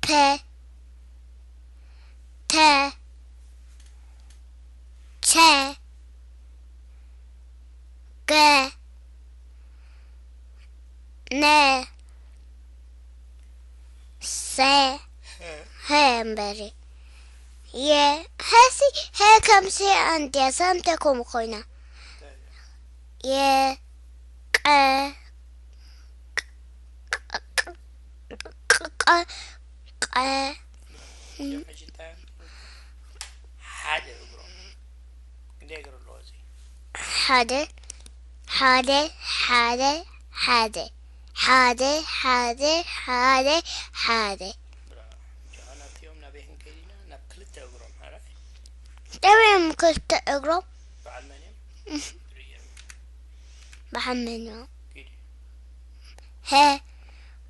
ፐ፣ ተ፣ ቸ፣ ገ፣ ነ፣ ሰ፣ ሀ እምበሪ። የ፣ ሀሲ፣ ሀ ከምሲ ኣንድያ ሳንተ ከምኡ ኮይና። የ፣ ቀ፣ ቀ፣ ቀ፣ ቀ፣ ቀ። ሓደ እግሮም። ክንደይ እግሪ ኣለዎ እዚ? ሓደ፣ ሓደ፣ ሓደ፣ ሓደ፣ ሓደ፣ ሓደ፣ ሓደ፣ ሓደ። ብራቮ። ጆሃና፣ እቲኦም ናበይ ክንከይድ ኢና? ናብ ክልተ እግሮም፣ ሓራይ? ደበዮም ክልተ እግሮም። በዓል መን እዮም? እህ። ርእዮም። በዓል መን እዮም? ኪዲ። ሀ፣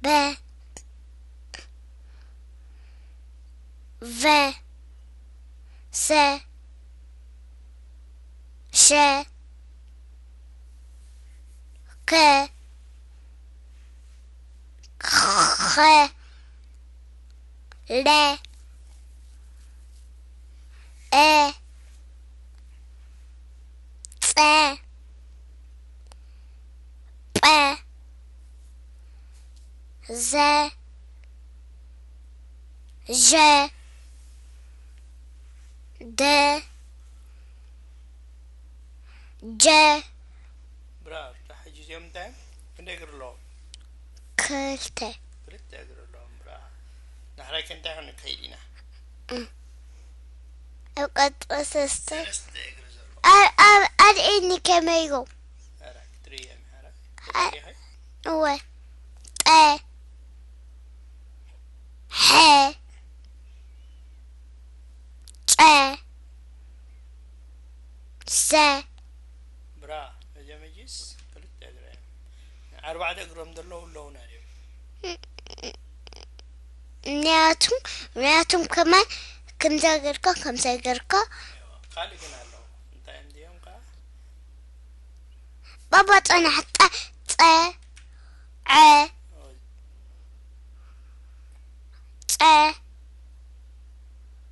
በ፣ ቨ፣ ሰ፣ ሸ፣ ከ፣ ኸ፣ ለ፣ ኤ፣ ጸ፣ ጰ፣ ዘ፣ ዠ፣ ደ፣ ጀ። ብራቮ። ሕጂ እዚኦም እንታይ እዮም? ክንደይ እግሪ ኣለዎም? ክልተ። ክልተ እግሪ ኣለዎም። ብራቮ። ዳሕራይ ከ እንታይ ክንከይድ ኢና? እም። ኣብ ቀጥታ ሰለስተ። ሰለስተ እግሪ ዘለዎም። ኣብ፣ ኣብ ኣድዒኒ ከመይ እዮም? ኣረ፣ ክትርእዮም ኢኻ፣ ኣረ። ኣ-፣ ተዘርጊሐ? እወ። ጠ፣ ሐ፣ ጨ፣ ሰ። ብራ፣ እዚኦም ሕጂስ ክልተ እግሪ እዮም። ኣርባዕተ እግሮም ዘለዉ ኣለዉና ድዮም? ምክንያቱም፣ ምክንያቱም ከማን ከምዛ ጌርካ፣ ከምዛ ጌርካ። ካልእ ግን ኣለዉ። እንታይ እዮም ድዮም ከኣ? ባባ ጸናሕ፣ ጠ፣ ጸ፣ ዐ፣ ጸ፣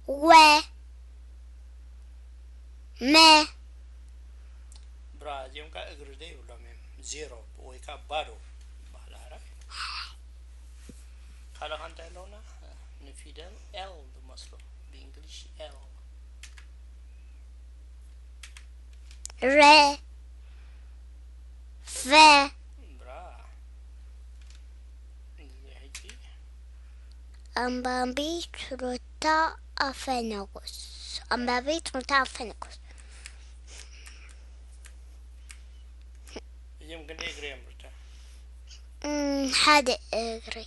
ወ፣ መ። ብራ፣ እዚኦም ከኣ እግሪ ዘይብሎም እዮም። ዜሮ ወይ ከኣ ባዶ ይበሃል። ኣረ፣ ካልእ ከ እንታይ ኣለውና? ንፊደል ኤል ዝመስሉ፣ ብእንግሊሽ ኤል። ረ፣ ፈ። ብራ። እዚ ሕጂ ኣንባቢት ሩታ ኣፈነጎስ። ኣንባቢት ሩታ ኣፈነጎስ። እዚኦም ክንደይ እግሪ እዮም ሩታ? እም፣ ሓደ እግሪ።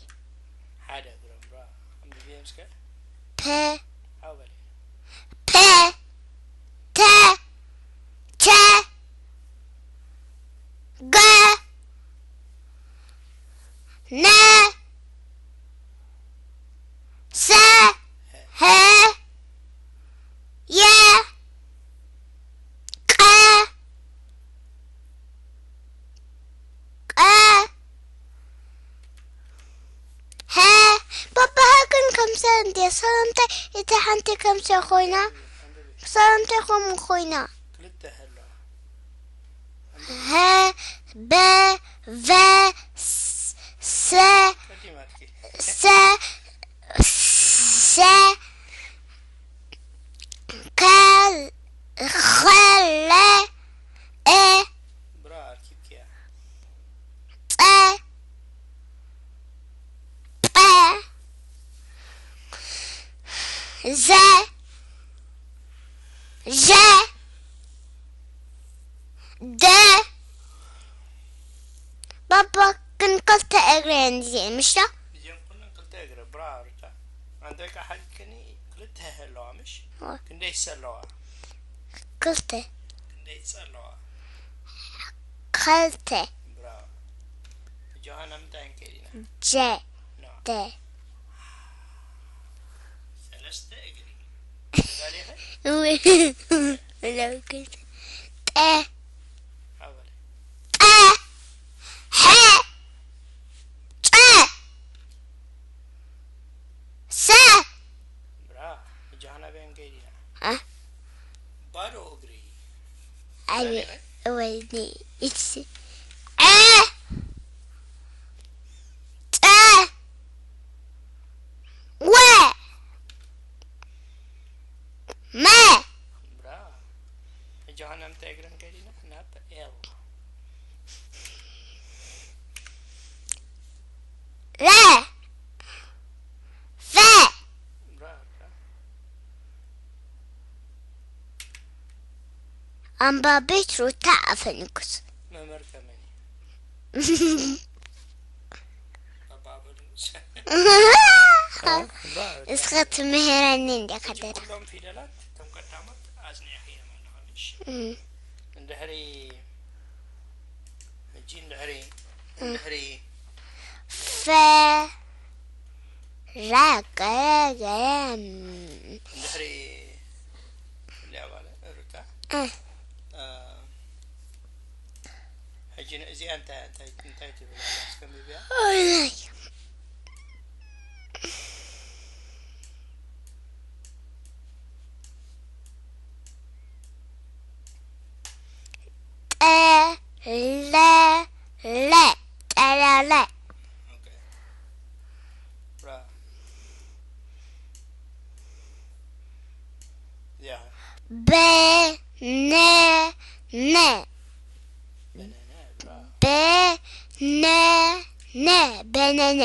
ሓደ እግሮም፣ ብራ። ኣንብብዮም እስከ። ፐ። ሓው በል። ፐ። ተ። ቸ። ገ። ነ። ሰ። ሀ። የ። ቀ። ቀ። ሀ። ባባሃ ግን ከምሰ እንዴ ሰላምታ እቲ ሓንቲ ከምሰ ኮይና፣ ሰላምታ ከምኡ ኮይና። ክልተ ሀ ኣለዋ። ሀ፣ በ፣ ቨ፣ ስ-፣ ሰ፣ ቀዲማትኪ። ሰ፣ ሰ፣ ከ፣ ኸ፣ ለ፣ ኤ፣ ብራ፣ ኣርኪብኪያ። ጸ፣ ጰ፣ ዘ፣ ዠ፣ ደ። ባባ ግን ክልተ እግሪ እየን እዚአን፣ ምሽ ዶ? እዚአን ኩለን ክልተ እግሪ፣ ብራ፣ ሩታ። ኣንተ ከ ሓቂኒ ክልተ ኣለዋ፣ ምሽ? ዋ። ክንደይ ሰ ኣለዋ? ክልተ። ክንደይ ጸ ኣለዋ? ክልተ። ብራቮ። ጆሃና፣ ምንታይ ክንከይድ ኢና? ጀ፣ ኖ። ደ። ሰለስተ እግሪ። ተዳሊኺ? እወ። ለውግድ። ጠ። ሓው በሊ። ጠ። ሐ። ጨ። ሰ። ኣቤ ዛሬ ወይኔ እሺ ዐ ጸ ወ መ ብራ ሕጂ ኸና ምንታይ እግረን ከዲና ናብ ኤል ረ ፈ ብራ ብራ ኣንባቢት ሩታ ኣፈንጉስ መምህር ከመን እዩ ኣባበሉ እስኸ ትምህረኒ እንደ ከደዳ ኩሎም ፊደላት እቶም ቀዳሞት ኣጽኒዕኽዮም ኣለኻ ምሽ እም፣ እንድሕሪ ሕጂ እንድሕሪ እንድሕሪ ፈ ራቀ ገም እንድሕሪ እልያ ባለ ሩታ እ፣ እ፣ ሕጂ እዚኣ እንታይ እንታይ እንታይ ትብል ኣላ እስከ ምብያ ኦይ፣ ጠ ለ ለ ጠለለ ኦኬ ብራ ያ በነነ በነነ ብራ በነነ በነነ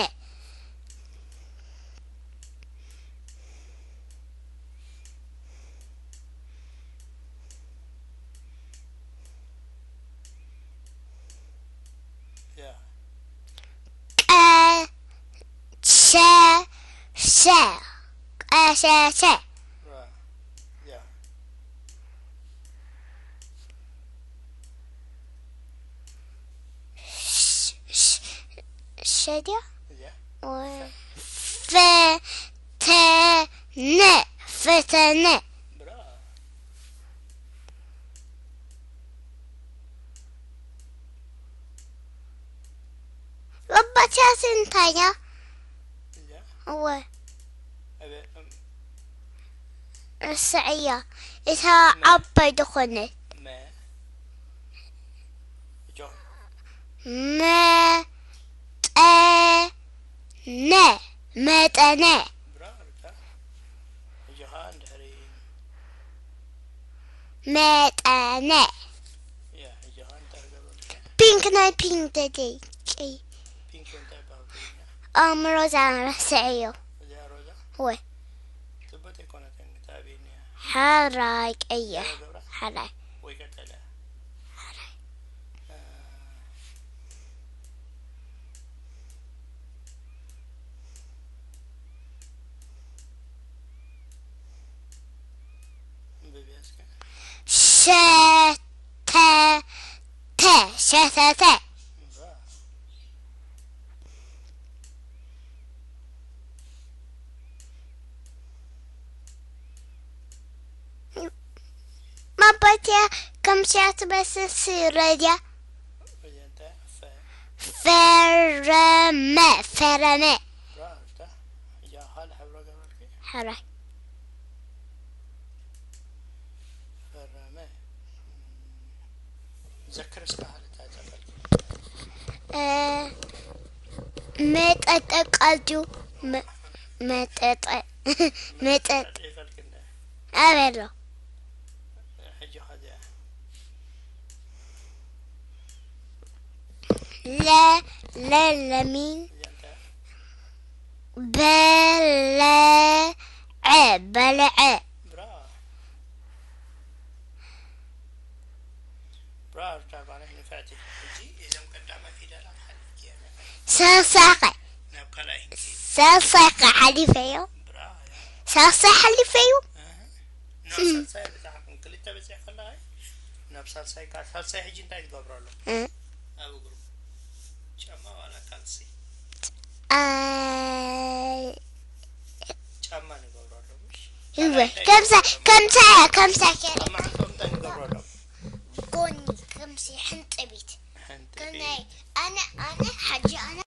ያ ቀሸሸ ቀሸሸ ብራ ያ ሸድያ እዚኣ ፈተነ ፈተነ ብራ ረባትያስ እንታይ እያ እዚኣ እወ ኣበ እም ርስዐያ እታ ዓባይ ዝኾነ መ ጆን መጠነ መጠነ ብራ ሩታ ሕጂ ኸዓ እንድሕሪ መጠነ ያ ሕጂ ኸዓ እንታይ ገብረልካ ፒንክ ናይ ፒንክ ደደይ ቀይ ፒንክ እንታይ ይበሃል ትግርኛ ኣእምሮ ዛረስዐዮ እዚኣ ሮዛ ወይ ጽቡቅ ኣይኮነትን ግን ታቢኒ እያ ሓራይ ቀይሕ ገብራ ሓራይ ወይ ቀጠለ ሸተተ ሸተተ ማባትያ ከምስያ ትመስል ስረድያ ፈረመ ፈረመ ሕራይ ዘክር እስከ ሓደ እንታይ ጸፈልኪ እ፣ መጠጠ ቃልጁ መ- መጠጠ መጠጥ ይፈልክ እንደ ኣበሎ ሕጂ ኸዚያ ለ ለለሚን እዚኣ እንታይ በለዐ በለዐ ብራ ብራ ሩታ ባነሽ ንፍዕቲ ሕጂ እዞም ቀዳማይ ፊደላት ሓሊፍኪ እያ ሳሳኸ ናብ ካልኣይ እንኪ ሳሳኸ ሓሊፈዮ ብራ ሳሳ ሓሊፈዮ ናብ ሳልሳይ ብዛዕባ ክልተ በፂሕ ከለኻ ናብ ሳልሳይ ካ ሳልሳይ ሕጂ እንታይ ትገብረሉ እ፣ ኣብ እግሩ ጫማ ዋላ ካልሲ ኣይ፣ ጫማ ንገብረሉ ምሽ ይወ ከምሳ ከምሳ ከምሳ ከረ ኣብ መዓንቶም እንታይ ንገብረሎም ጎኒ ከምሲ ሕንጥቢት ሓንቲ ከናይ ኣነ ኣነ